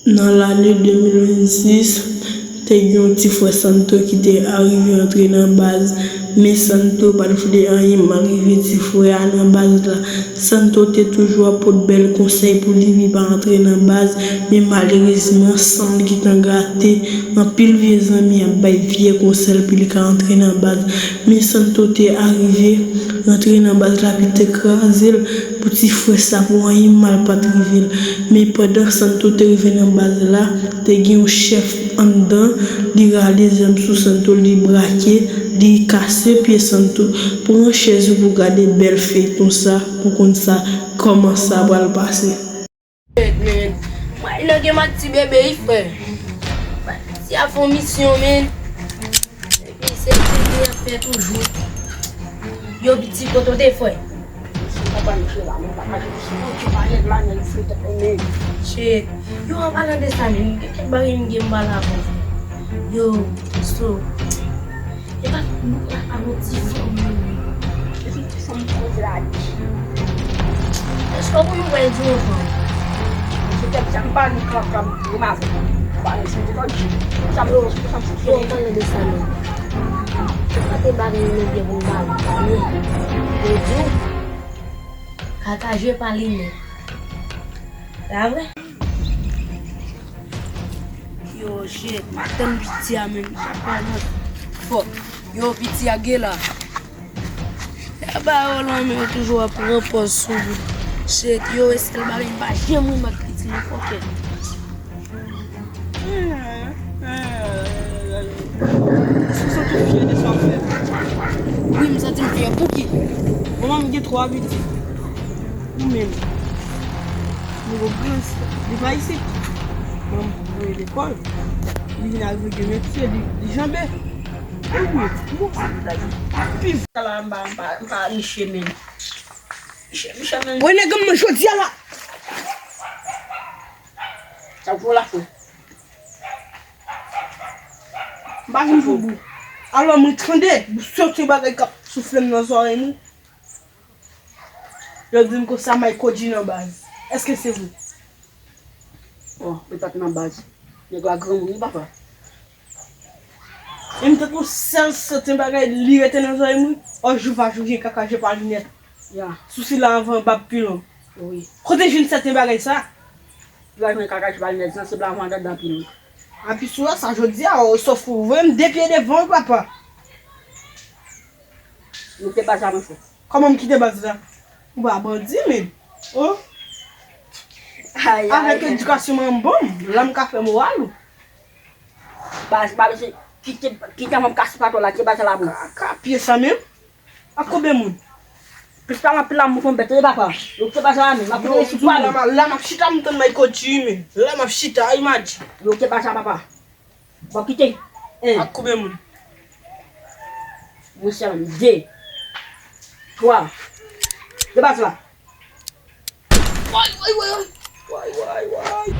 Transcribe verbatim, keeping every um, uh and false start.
Nan lane de mil vennsis, te gen yon ti frè Santo ki te arive antre nan baz, men Santo pa t vle anyen mal rive ti frè a nan baz la. Santo te toujou ap pot bèl konsèy pou li, li pa antre nan baz, men malerezman, san l gentan gate, anpil vye zanmi ap bay vye konsèy pou li ka antre nan baz. Men Santo te arive rantre nan baz la, epi te kraze l pou ti frè sa, pou anyen mal pa t rive l. Men pandan Santo te rive nan baz la, te gen yon chèf anndan, li rale zam sou Santo, li brake, li kase pye Santo. Pran chèz ou pou gade bèl feyton sa, pou konn sa, kòman sa pral pase. Men, mwen nan gen mat ti bebe, wi, frè. Ti a fè yon misyon, men. Epi se misyon li ap fè toujou. Yo, piti, kote w te, frè? Papa, misye la, men papa, misye, misye pa ret la, men misye tèt mwen, men. Shit. Yo, an palan de sa, men, gen kèk bagay m gen m pale avè w. Yo, so, e pa nou pa avè ti fanm yo, men. Epi ti fanm koze la di. Èske w konn wè di yon fanm? Se tèt sa m pa ni kankan m di ma fè. Ba, se di lòt jou. Sa m yo, sa m sou. Yo, an palan de sa, men. Sa te bagay yo byen pou m pale. Men, yo di w, kaka jwe pa li men. La vre? Yo, shit, m ap tann piti a menm, sa kòmanse fò. Yo, piti a gen la. Sa pa yo lan, men yo toujou ap pran pòz sou moun. Shit, yo, e sèl bagay m pa janm renmen ak piti nan fòkè. Èske w santi w fyè de sa w fè? Wi, m santi m fyè. Pouki? Manman m gen twa pitit. Ou menm. Nouvo Grans, li pa isit. Manman m voye lekòl. Li vin al rete mesye, li, li janbe. E wi, bon, sa m ta di. Pi. Sa la, m pa, m pa, m pa niche menm. Niche, niche menm. Wè nèg m jodi a la. Sa pou la fè. M pa vin pou bou. Alò, mwen tande, soti bagay k ap soufle m nan zòrèy nou. Yo di m konsa Michael G nan baz. Èske se vre? Bon, li pa t nan baz. Nèg la granmoun, wi, papa. E m tankou sèl sèten bagay, li rete nan zòrèy mwen. Ò, jou pa jou, gen kaka, je pa linèt. Ya. Sousi la anvan bab pilon. Wi. Kote jwenn sèten bagay sa? Pou la jwenn kaka, je pa linèt, sanse blan anvan andan pilon. Api sou la, sa jodi a, o, sòf ou voye m de pye devan, wi, papa. Nou te baz la, monchè. Kòman m kite baz la? Ou pa bandi, men. Oh. Ay, ay, avèk ay. Edikasyon manman m ban m, la m ka fè moral ou. Baz, baz, se, kite, kite manm kase patwon la, kite baz la pou. Ka, ka, pye sa menm? Ak konbyen moun? Plis pa anpil la, moun fè m bèt, tande papa. Yo kite baz la menm, m ap kite sou pwa menm. La, la m ap chita, m tann Michael G, men. La m ap chita, imajine. Yo kite baz la, papa. Bon, kite. En. Ak konbyen moun? Mwen sèlman. De. Twa. De baz la. Way, way, way, way. Way, way, way.